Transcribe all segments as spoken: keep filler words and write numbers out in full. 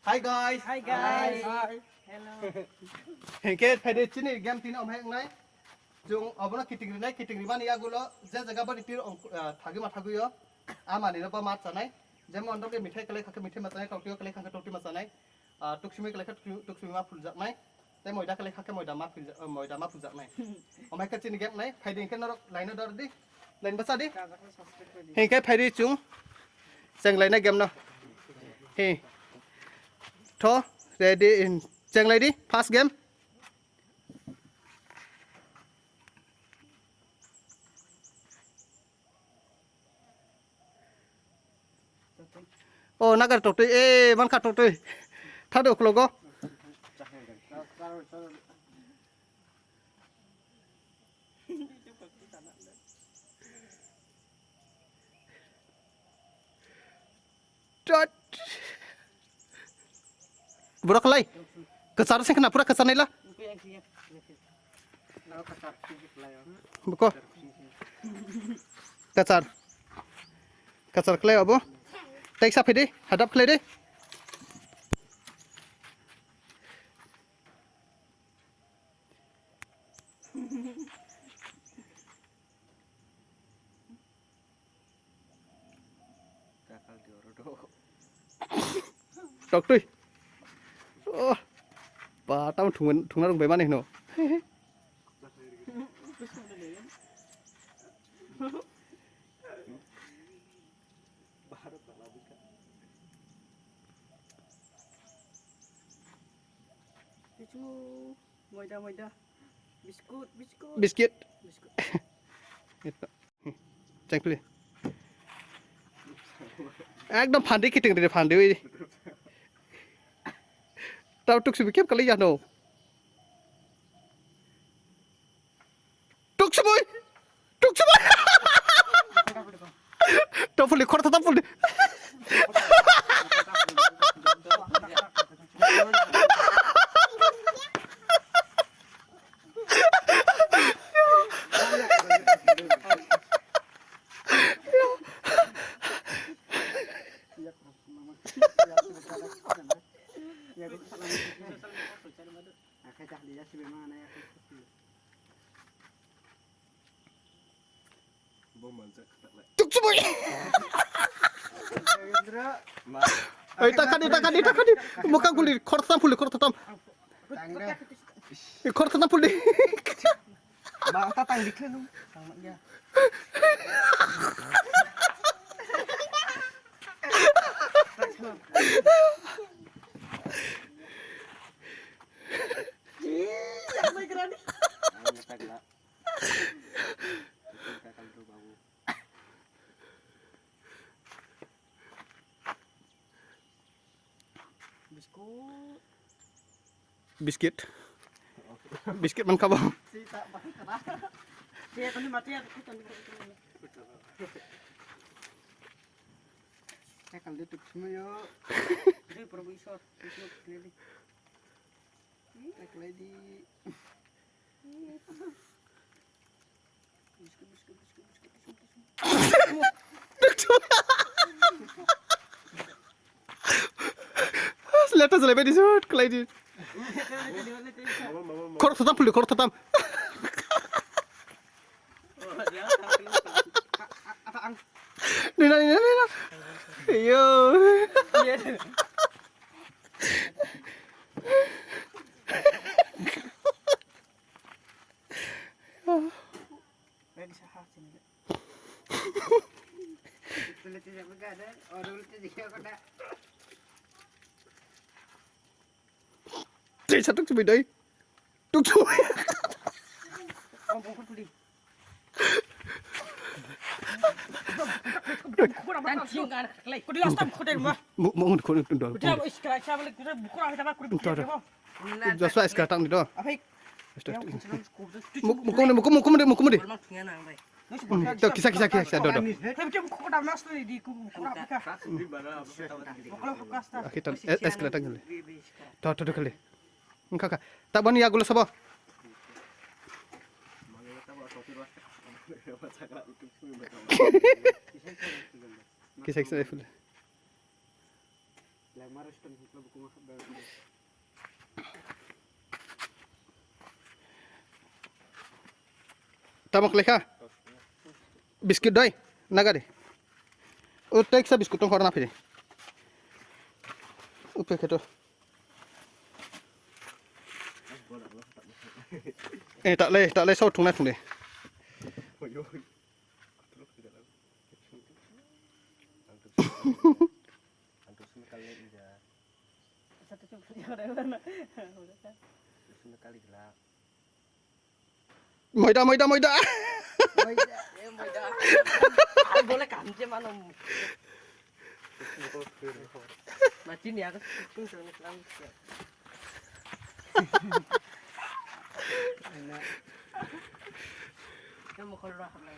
Hi guys. Hi guys. Hi. Hello. Hinkhe phaidi chini game tini omhai wngnai. Chwng obono kiting rinai, kiting rimani yagulo je jaga bani tir ong-, ah, thagwi ma thagwi o. Amani no bo ma chanai. Jemon dok mithai kalai khakhe mithai ma chanai, tokti kalai khakhe tokti ma chanai. Ah, tuksimi kalai kha tuksimi, tuksimi ma phuljaknai. Tei moida kalai khakhe moida ma philja-, ah, moida ma phuljaknai. Omhai khe chini game nai, phaidi hinkhe norok line o dor di. Line basa di. Hinkhe phaidi chwng. Cheng lainai game no. Hi. Tho, ready in. Cheng lai di, first game. Oh, nagar toktwi, eh, mankha toktwi. Thado khlogo. Tot. Borok lai. Kwchar sengkha na pura kwchar naila. Buko. Kwchar. Kwchar khlai abo. Taisa phidi, hadap khlai de. Toktwi. Oh. Ba, tamo thungna rwngbai mani hino. Moida, moida. Biskut, biskut. Biskit. Biskut. Ito. Chengpili. Ekdom phandi kiting ri phandi wi. Tau tuk sibi kep kali ya no. Tuk sibui. Tuk sibui. Tapuli khor tapuli. Tukchubui. Oi, takani, takani, takani. Mukang puli, khortham puli, khortham. Khortham puli. Ma, ta tang dikhe nung. Tang ma ya. Ih, yang mai gerani. Ang ngetak la. Ngetak kan tu babu. Biskut. Biskit. Biskit man kabo. Sita bang kena. Dia tadi mati ya, aku tadi. Ekal dia tuk semua yo. Dia perlu isor, isor keliling. Ekal di. Letter jalai bai di sut, kalai di. Khorok thotam puli, khorok thotam. Nina, nina, nina. Iyo. Tei sa tuk chubui doi. Tuk chubui. Mo, mo, mo, mo, mo, mo, mo. Joshua, iska tang di do. Mukumde, mukum, mukumde, mukumde. To, kisa, kisa, kisa, kisa, do, do. Akhitan, es, es, kala tang. To, to, to, kali. Engkha kha. Tabani yagulo sabo. Kisa kisa ifle. Tamo khlai kha? Biscuit doi, nagari. O teksa biscuit tong khorna phiri. O packet o. Eh, tak le, tak le, sau thung na thung de. Moida, moida, moida. Moida, eh, moida. Ai, bole kam je mano. Machine ya, tung tung lang. Kamu kalau dah lang.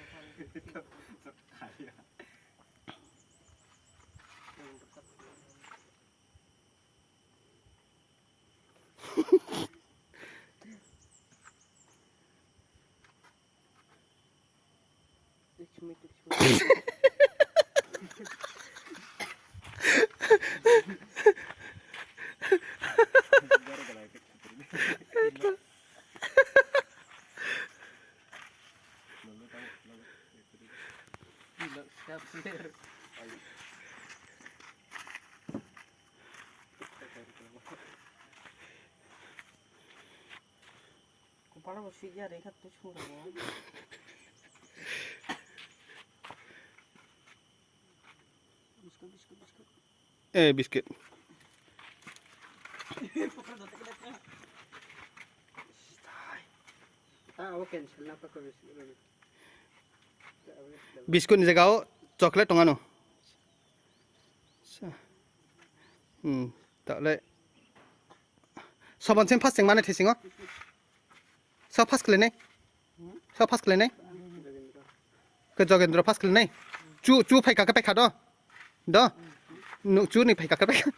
Kupala bo sikya re khat to sung rabo. Biskut, biskut, biskut. Eh, biscuit. Ah, oke, inshallah, apa kau biskut? Biscuit ni jaga o chocolate tong ano. Sa-, hmm, tak le. Soban sim first thing mane thisingo. Sa first khle nai. Sa first khle nai. Ke Jogendra first khle nai. Chu, chu phai ka, ka phai kha do. Do. Nu chu ni phai ka, ka phai kha.